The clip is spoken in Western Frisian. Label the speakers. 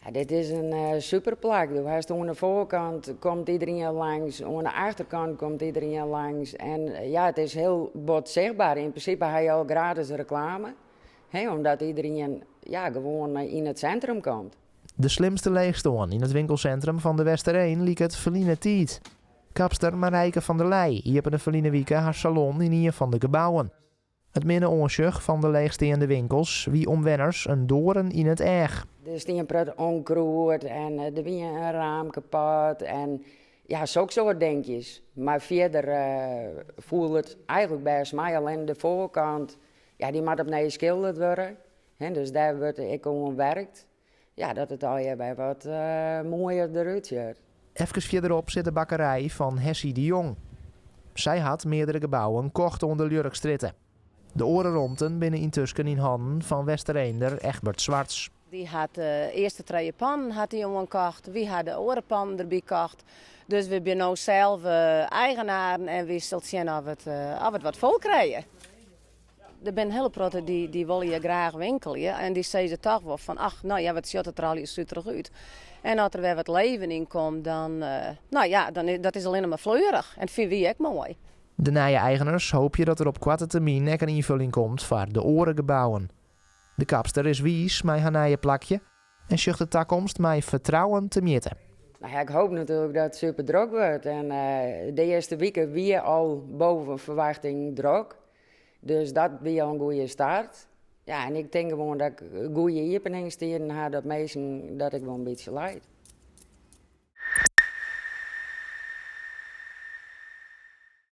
Speaker 1: Ja, dit is in superplak. Do hast oan de foarkant komt iedereen langs, oan de achterkant komt iedereen langs. En ja, it is hiel bot sichtber. Yn prinsipe ha je al gratis reklame, hè, omdat iedereen, ja, gewoan yn it sintrum komt.
Speaker 2: De slimste leechstân yn it winkelsintrum fan De Westereen liket ferline tiid. Kapster Marijke van der Leij iepene ferline wike har salon yn ien fan de gebouwen. It minne oansjoch fan de leechsteande winkels wie omwenners in doarn yn it each.
Speaker 1: Der stie in protte ûnkrûd en der wie in raam kapot en ja, soksoart dinkjes. Mar fierder foel it eigenlik bêst mei. Allinnich de foarkant, ja, dy moat opnij skilderd wurde. Dus dêr wurdt ek oan werkt. Ja, dat it allegear wer wat moaier derút sjocht.
Speaker 2: Efkes fierderop sit de bakkerij fan Hessie de Jong. Sy hat meardere gebouwen kocht oan de Ljurkstrjitte. De oare romten binne yntusken yn hannen fan Westereender Egbert Zwarts.
Speaker 3: Dy hat de earste trije pannen hat dy oankocht. Wy ha de oare pannen derby kocht. Dus wy binne no sels eigenaren en wy sille sjen of it, of it wat fol krije. Der binne in hiele protte dy wolle hjir graach winkelje en dy sizze toch wol fan ach, no ja, wat sjocht it der allegear suterich út. En as der wer wat leven yn komt, dan, no ja, dan dat is allinnich mar fleurich en dat fine wy ek moai.
Speaker 2: De nije eigeners hoopje dat der op koarte termyn ek in ynfulling komt foar de oare gebouwen. De kapster is wiis mei har nije plakje en sjocht de takomst mei fertrouwen temjitte.
Speaker 1: No ja, ik hoopje natuerlik dat it super drok wurdt en de earste wike wie al boven ferwachting drok. Dus dat wie al in goede start. Ja, en ik tink gewoan dat ik goede iepeningstiden ha, dat minsken dat ek wol in bytsje leit.